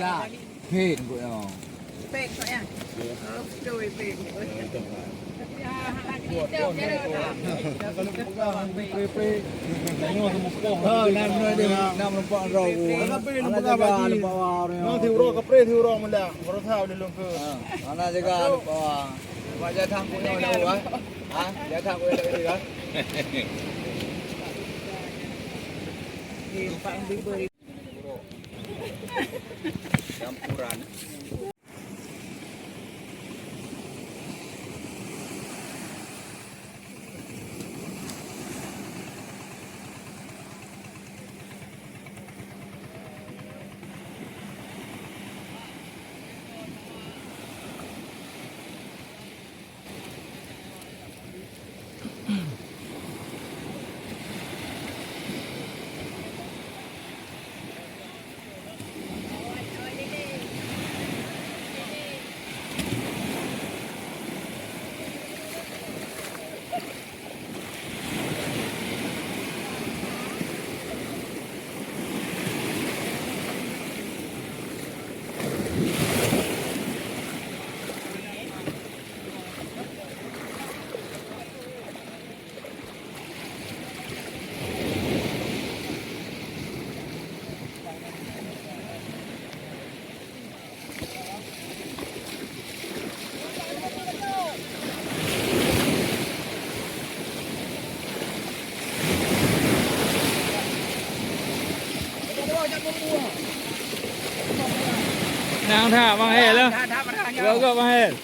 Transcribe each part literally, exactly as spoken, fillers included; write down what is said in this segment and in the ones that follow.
Lah, phên keu nyoe. Phên keu nyoe. Oh, beutôi phên. Oh, nam, nam, nam, nam lompat roh. Anak jaga lompat roh. Nanti urok kapreh, urok mula. Baru tahu di lungke. Anak jaga lompat. Mak jatah keu nyoe lah, ah. Ha? Jatah keu nyoe lah. Campuran. Nang that, Bang Hel, eh? That, that, that, that. Gok, gok, Bang Hel.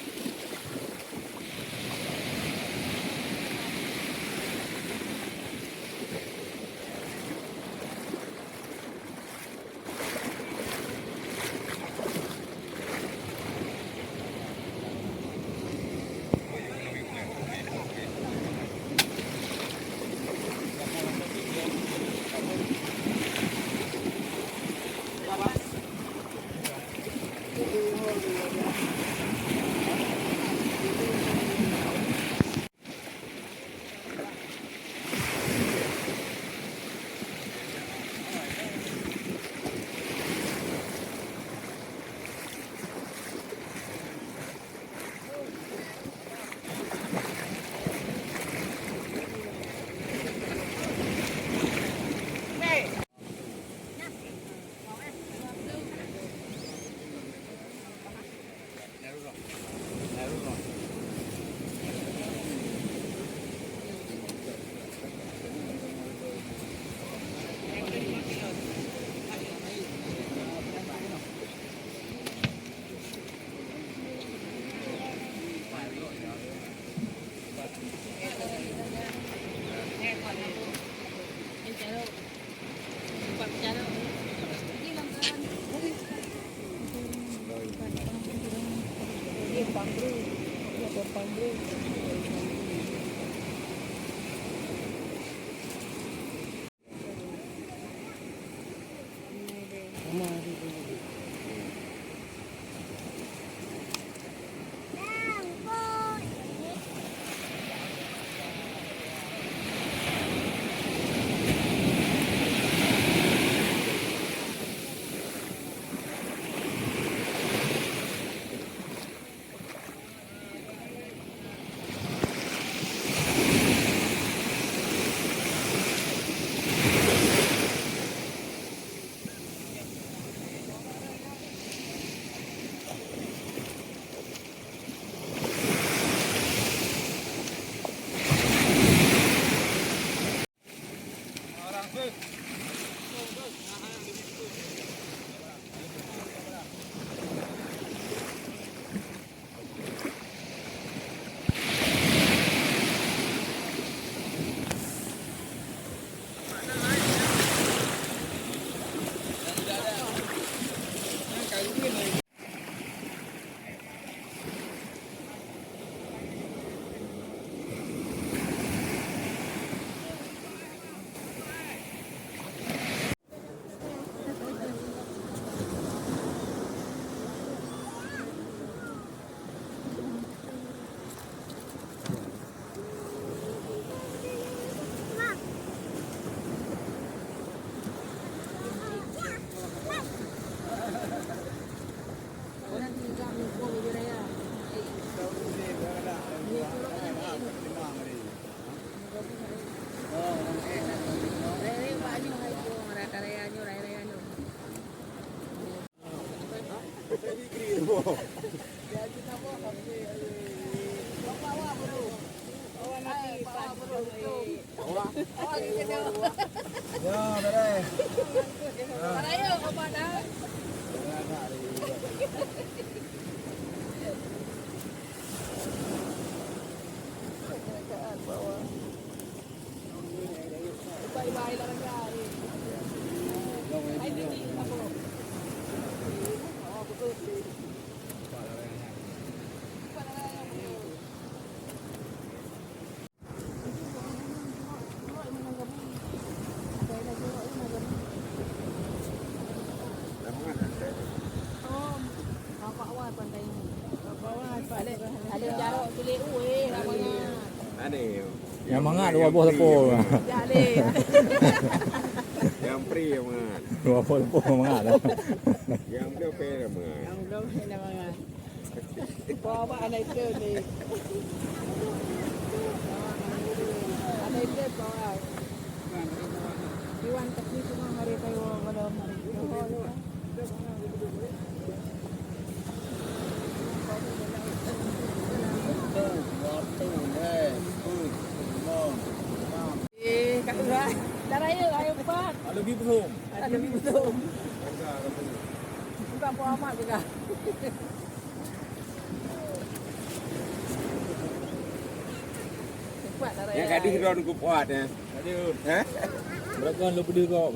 Ya, beres. Nyang mangat dua boh leupô. Nyang pri nyang mangat. Dua boh leupô mangat. Nyang bloe pèng nyang mangat. Nyang bloe pèng nyang mangat. Bawa anak itu ni. Anak itu bawa. Iwan tapi semua hari tahu kalau hari. Eh, kat luar. Dah raya, raya empat. Lalu pergi belum? Lalu pergi belum? Bukan Puan Ahmad juga. Cepat dah raya. Yang gadis dah nunggu puat, ya. Aduh. Ha? Berapa lu pedih kau?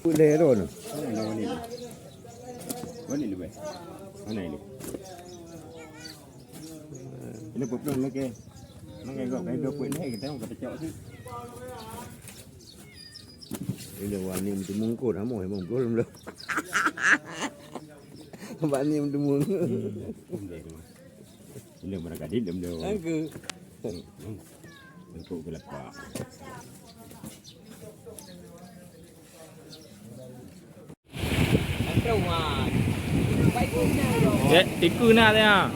Boleh tu. Mana ni? Mana ni? Mana ni? Ini pepelan lagi. Mana gop, mana gop ni kita orang kata cok tu. Ini wani meuteumungkot, amoh memang belum. Wani meuteumungkot. Ini mana gadit dia. Angka. Untuk gelapa. Ya, tiku na dia.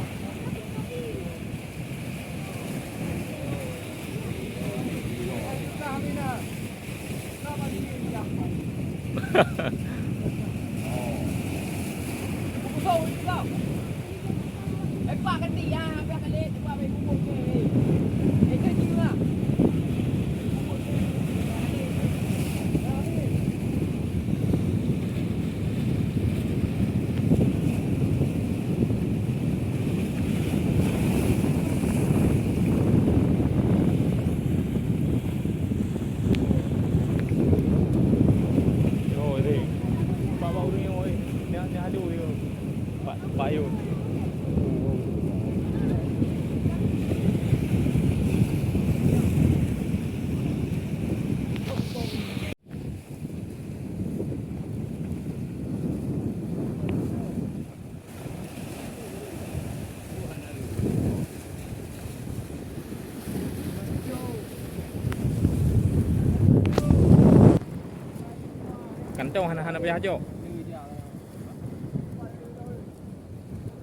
Kantong hana, hana payah jok.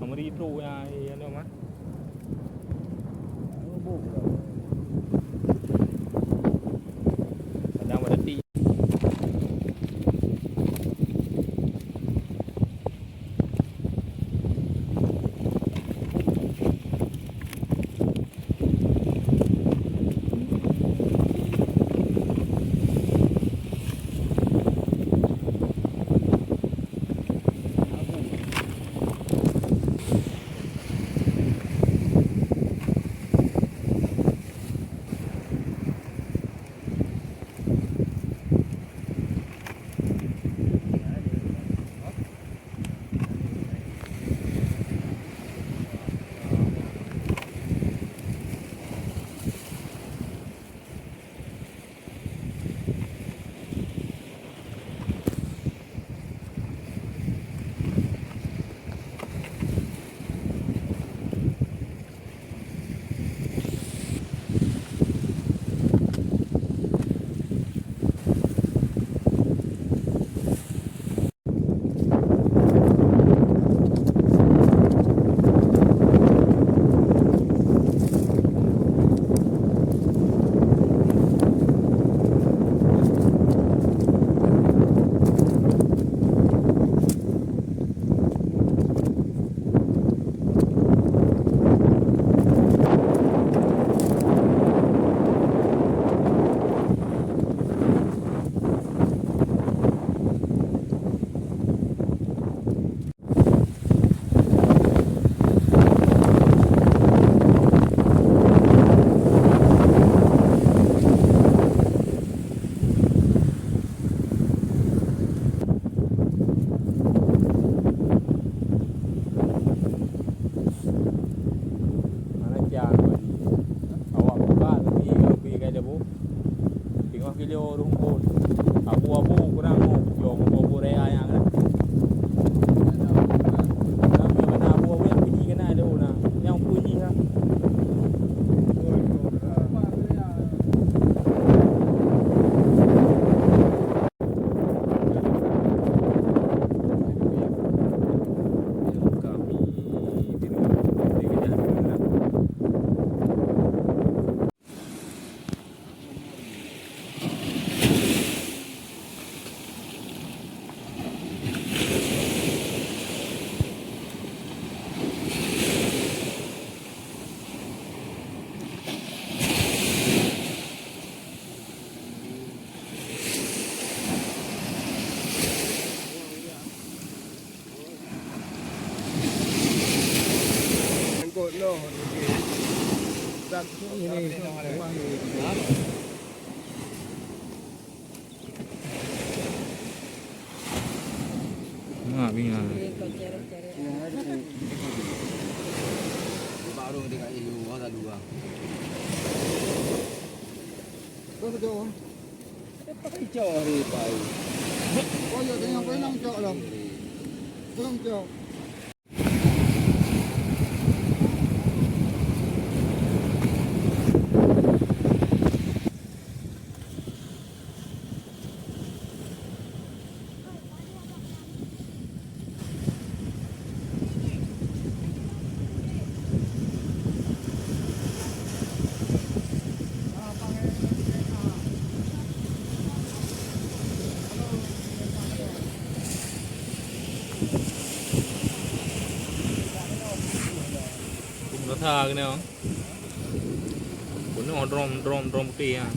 Meuri trok nya, eh, anu mah. Kadang berhenti. Kilo rumpun. Abu-abu kurang, oh, yo, abu-abu raya nyang na. Kami kena abu-abu nyang bunyi kena ada, oh, na. Nyang bunyi, ha. Mak bingung. Baru dia kat Ilu, orang tak dua. Kau kejauh. Cok hari pai. Oh, ya, tengok, kau hilang cok lah. Belum cok. Rasa kena. Penuh drum, drum, drum putih, ha.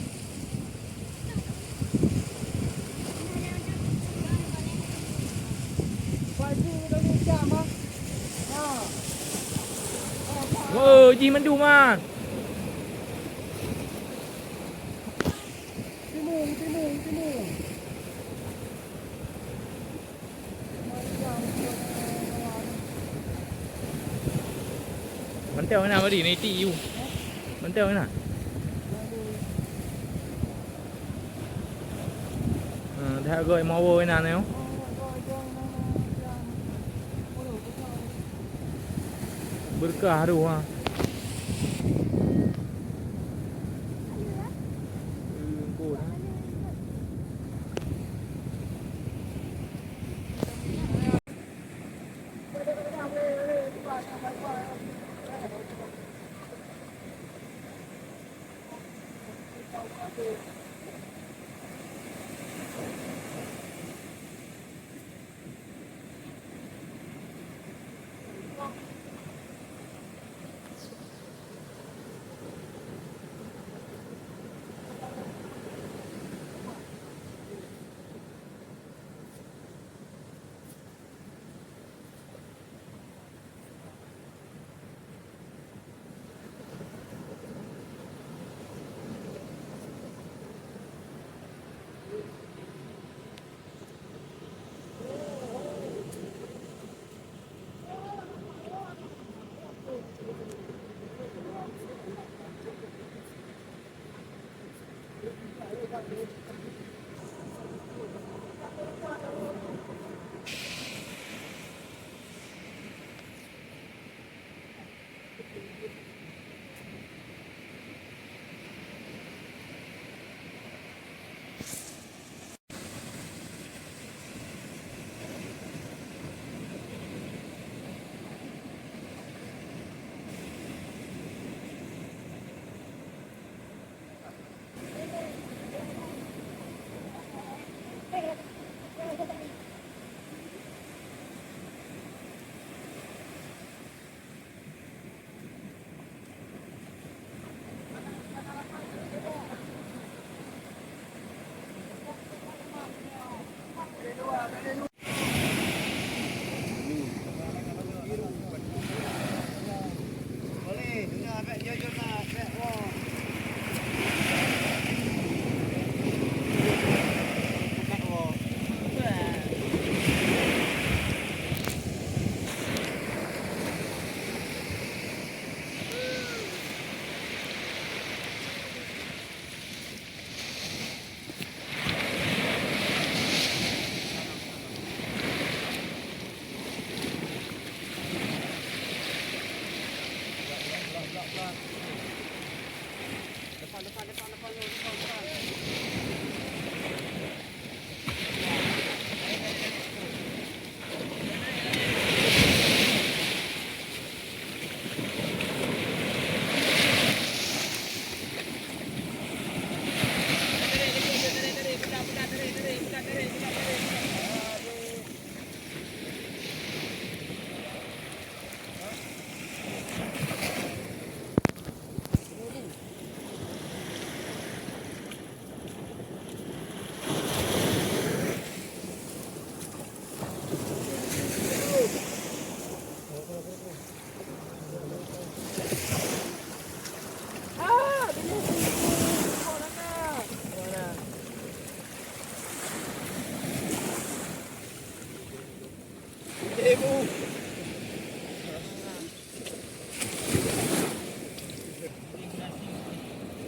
Woi, jih mandum, ha. Timung, timung, timung. Mantap mana bari ni ti yu. Mantap mana? Ha, dah goi mawa mana ni. Berkah tu ha.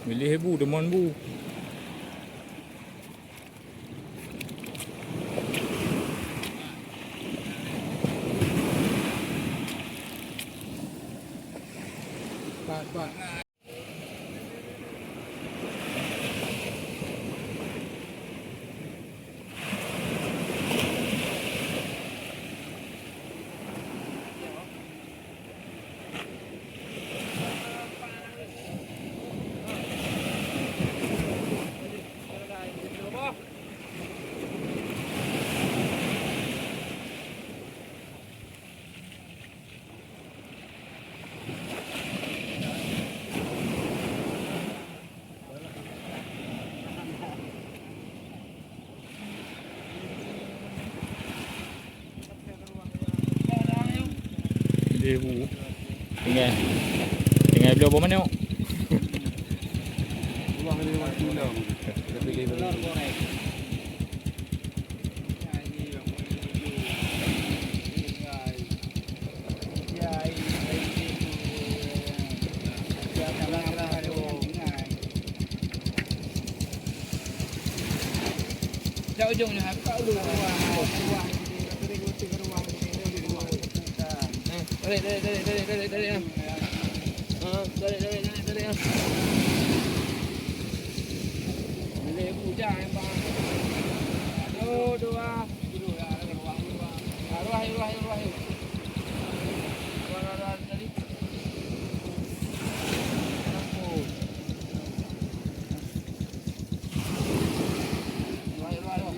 Milih ibu, demen bu. Pat, pat. Tinggai, tinggai bloe boh manok. Tarik, tarik, tarik, tarik, tarik, tarik, ah. Ah, tarik, tarik, tarik, tarik, ah. Boleh bujang, bang. Satu, dua. Arwah, arwah, arwah. Arwah, arwah, arwah tadi. Arwah, arwah, arwah.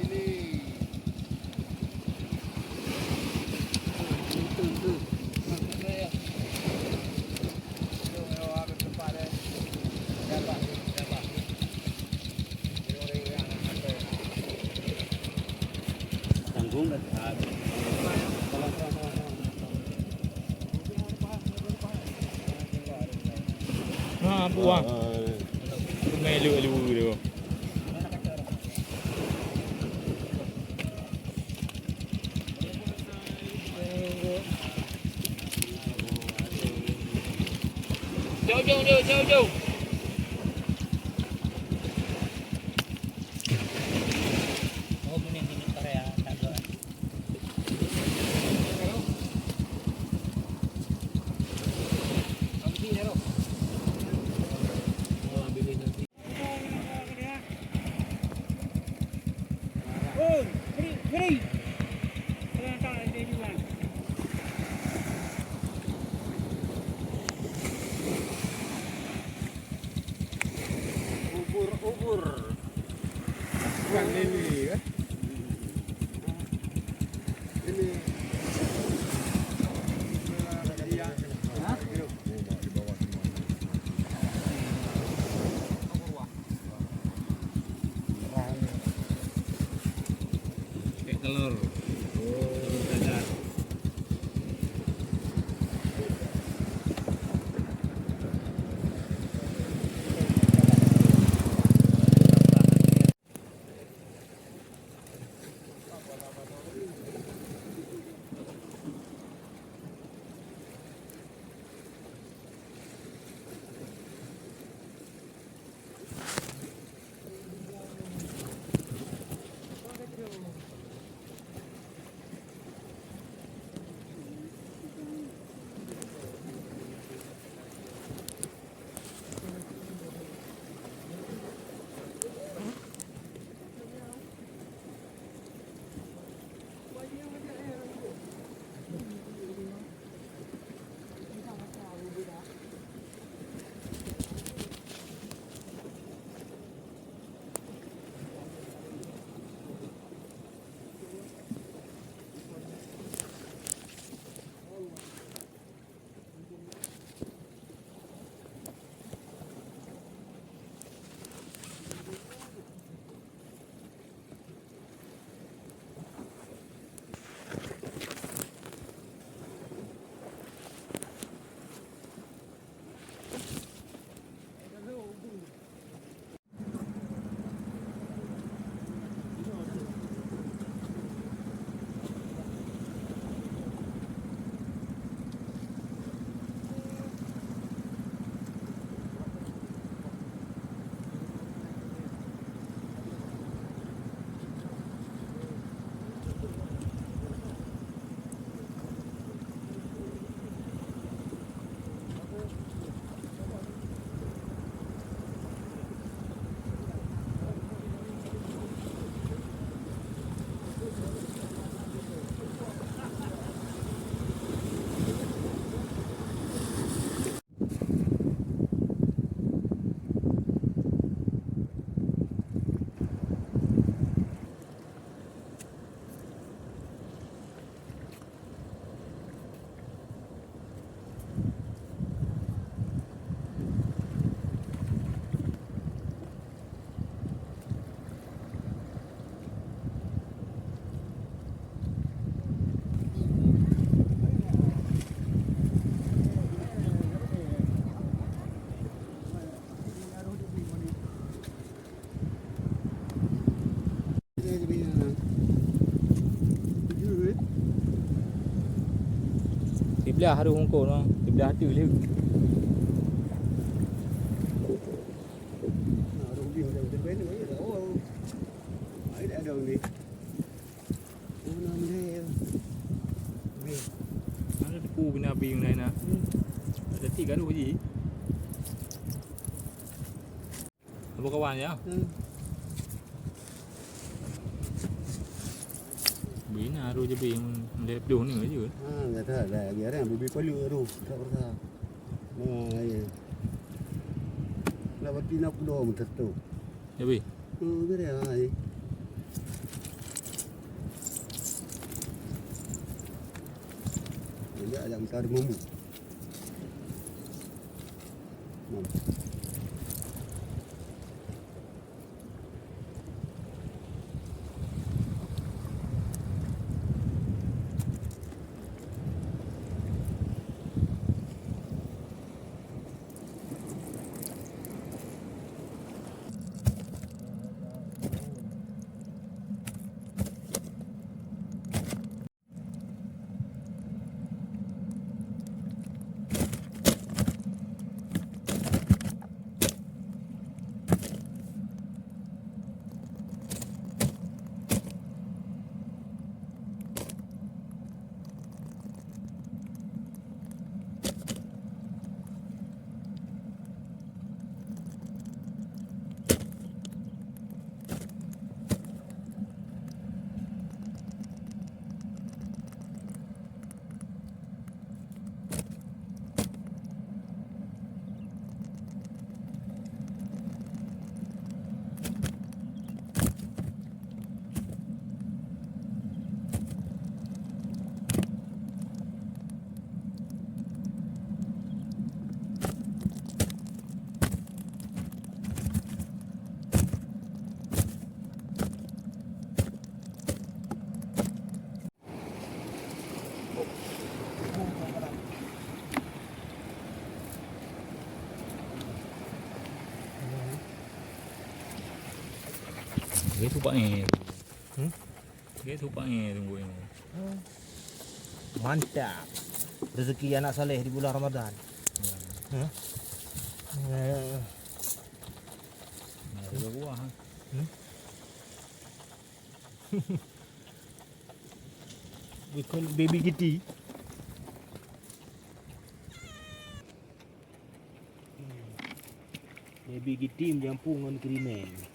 Ha, buah. Melu-lu dia. Jauh, jauh, jauh, jauh, jauh. Ubur-ubur. Bukan lele, eh? Ini. Hah? Kek telur. Telur dadar. Lah harus hongkong noh, sebelah tu lé. Nah, harus lebih macam tu kan. Oh. Ai dah ada ni. Oh, nak ambil. Ambil. Mana tepu bina api yang lain ah? Hmm. Tak jadi gaduh je. Apa kawan ya? Hmm. Bina aru je bing dari peluh ni je. Ha, kata dah lagi orang bibir palu aru, tak perasa. Ha, ya. Lah berarti nak peluh macam tu. Ya, bih. Hmm, beri ha, ya. Dia ada mutar bumbu. Hmm. Dia tupak ni. Hmm? Dia tupak ni tunggu ni. Mantap. Rezeki anak saleh di bulan Ramadan. Ya. Hah? Ya. Nah, dia buah, ha. Hmm? We call baby kitty. Baby kitty menyampung ngon krimen.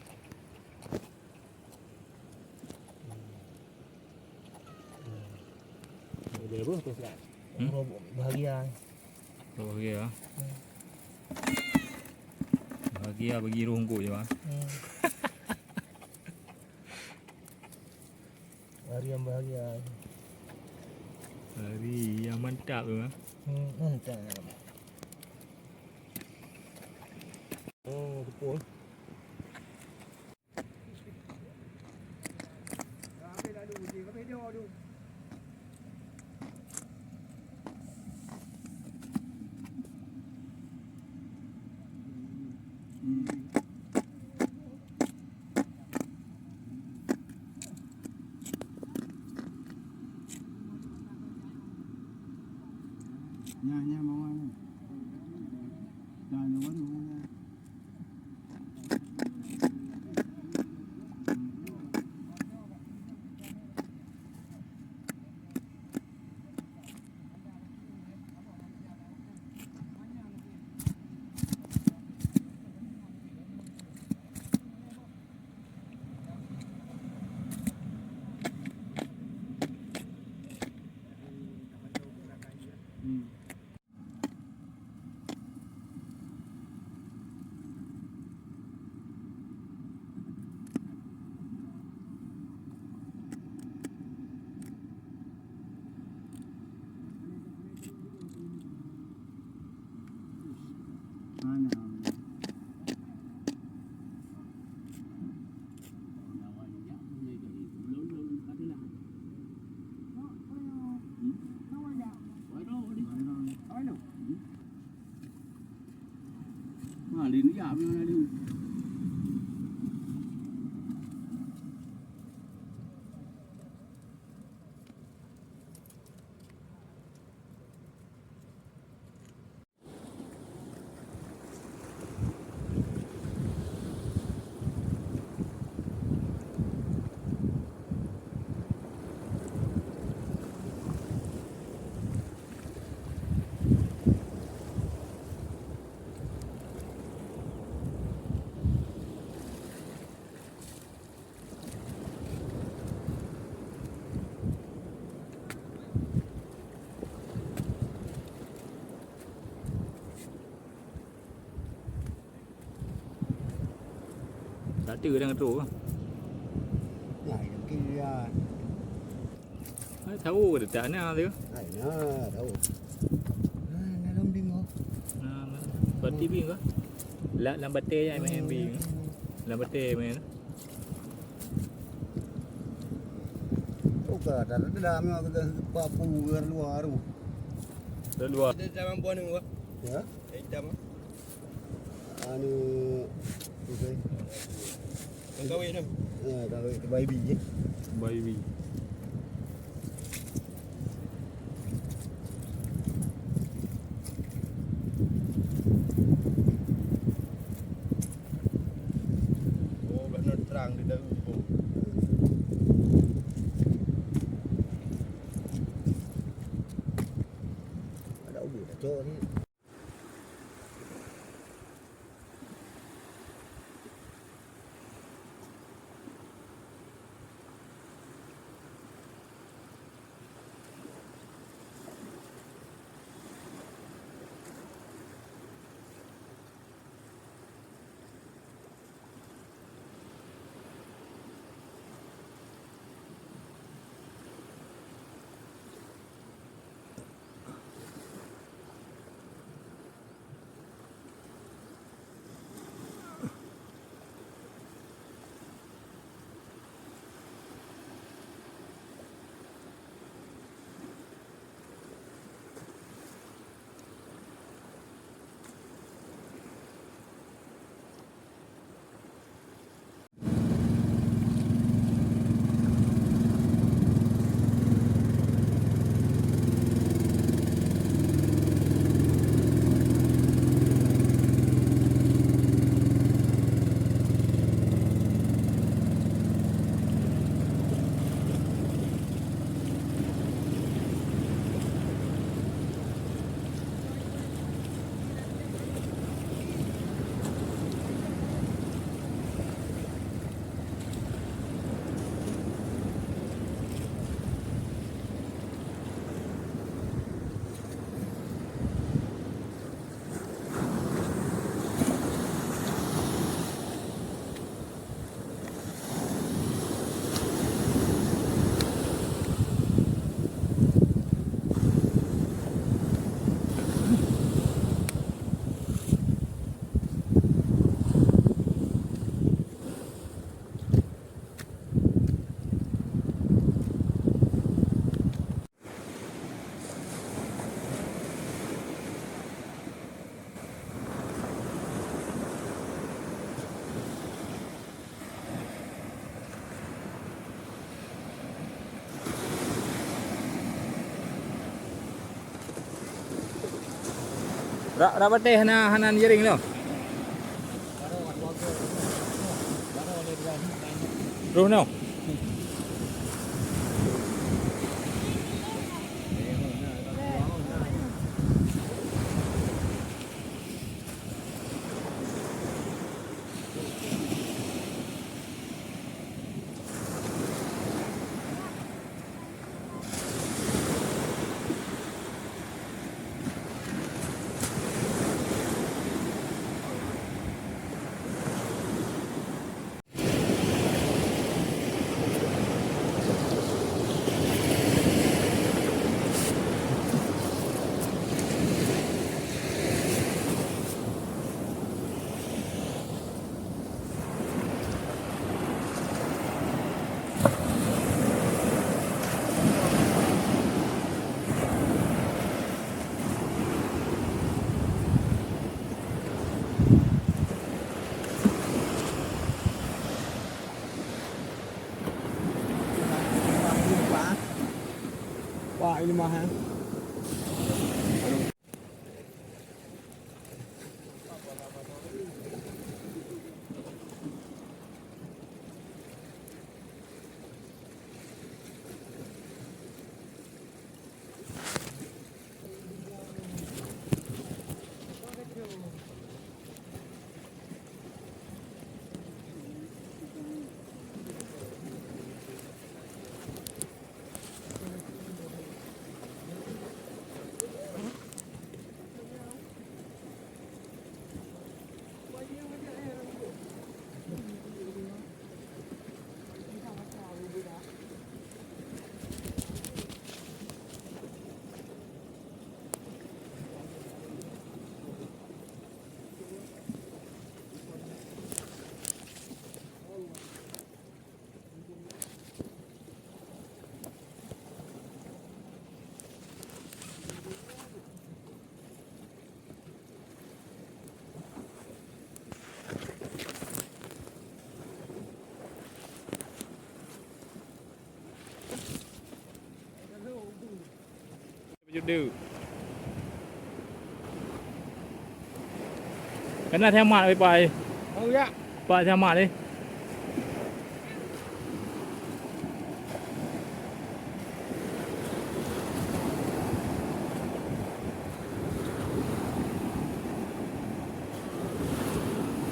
Boleh apa, Ustaz? Hmm? Bahagia. Bahagia. Hmm. Bahagia bagi roh engkau je, bang. Hmm. Hari yang bahagia. Hari yang mantap tu, ah. Hmm, mantap. Oh, betul. Nyan, nyan, mama nyan. Dah, nyan baru, nyan. Hmm. Dia dah ngetrok. Nah, yang kiri ya. Ah, tahu dia tak nak tu. Hai, nah, tahu. Nah, dalam bingo. Nah, nah. Berarti bingo. La-, lam batèe je main bingo. Lam batèe main. Oh, ka, dah, dah, dah, dah, dah, papu luar tu. Luar. Ada zaman buah ni, Wak. Ya? Yang hitam, ah. Anu, okey. Yang kawin tu. Ha, kawin tu baby je. Baby. Oh, belah terang di dalam tu. Ada ubur dah cok ni. Rak, rak batèe hana, hana jiring tu. Roh no. Wah, ini mah, eh. Deuh. Kana siamat weh, Pak, eh. Oh, ya. Pak siamat, eh.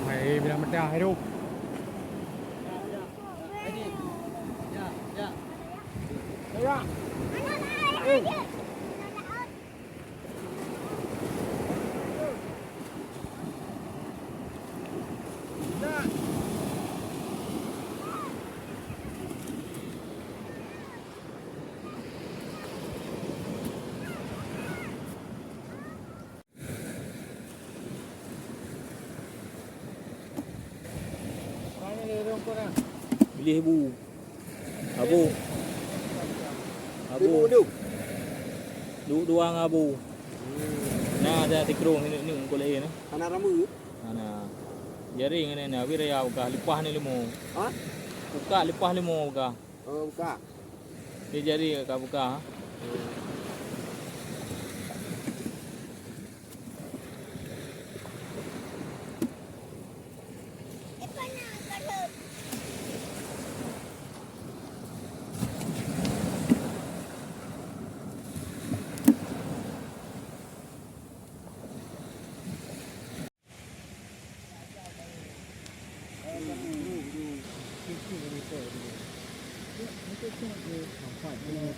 Hai, bilang meudah, hai, tu. Ya, ya. Ya. Biléh bu. Abu. Abu. Ibu dum. Duek dua ngon abu. Hmm. Na ada tikrong ni, ni, ni, ni. Hana ramé. Hana. Jaring ni, ni, wiraya buka, leupah ni leumo. Ha? Buka, leupah leumo buka. Oh, buka. Ni jari ka buka.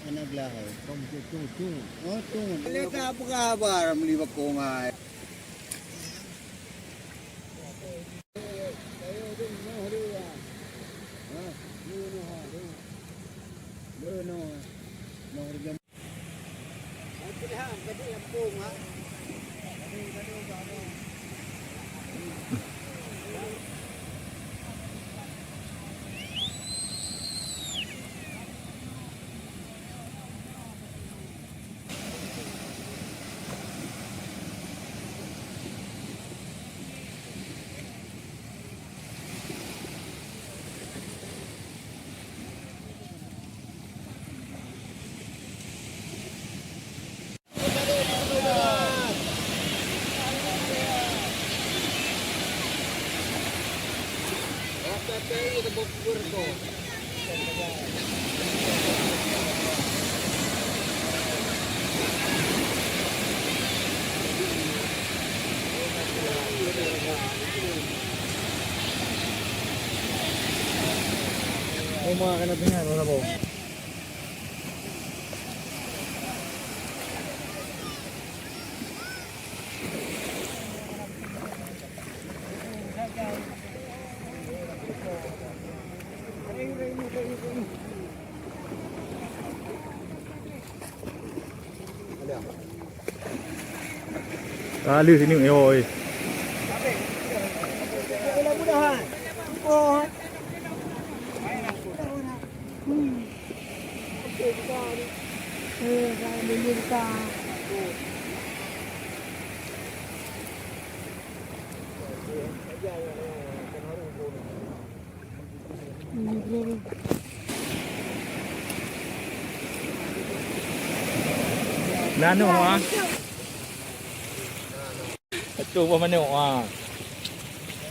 Aneuk glah hai. Oh, tu. Lé ka apa khabar meuli bakong hai? Uma kena tinggal, Bang Sabo. Ka lheueh sini, eh, oi. Nanoe, ah. Atoh buah manok, ah.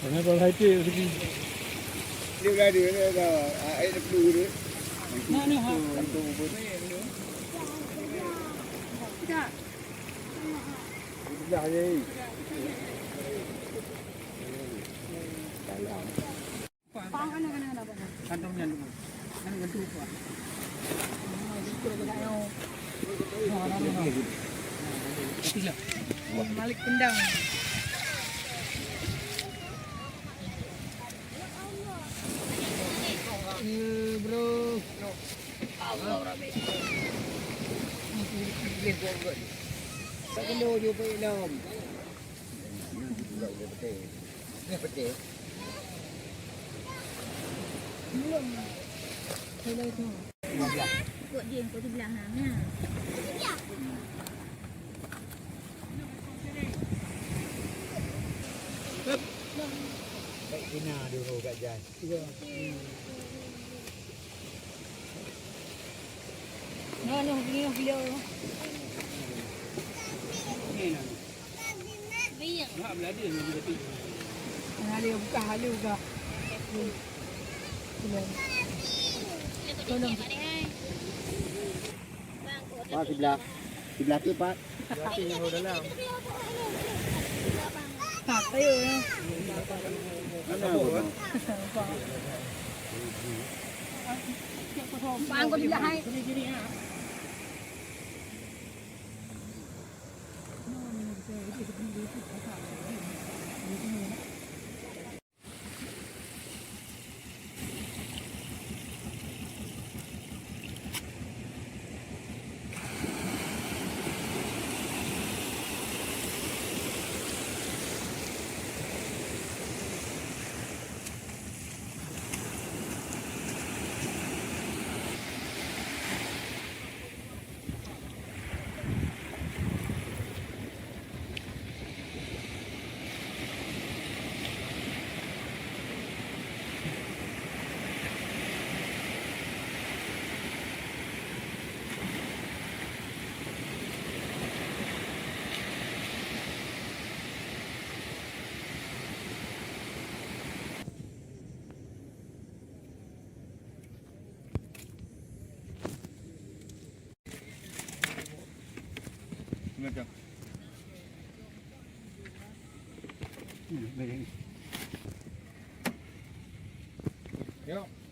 Mana kalau hai cik rezeki? Dia berada, dia berada. Ah, air dah penuh dia. Nanoe, ah. Dia belah je. Kantong nyan dulu. Nyan nyan tu, Pak. Malik tendang. Eh, bro. Tak kena jumpa ilom. Kok dia kau tu belah ha. Baik Cina dulu kat jas. Ya. Noh, noh, noh, noh. Nah, dia buka halu dah. Belum. Pak, sebelah. Sebelah tu, Pak. Tak, ayo, ya. Mana, Pak? Pak, angkut sebelah, hai. Yuk.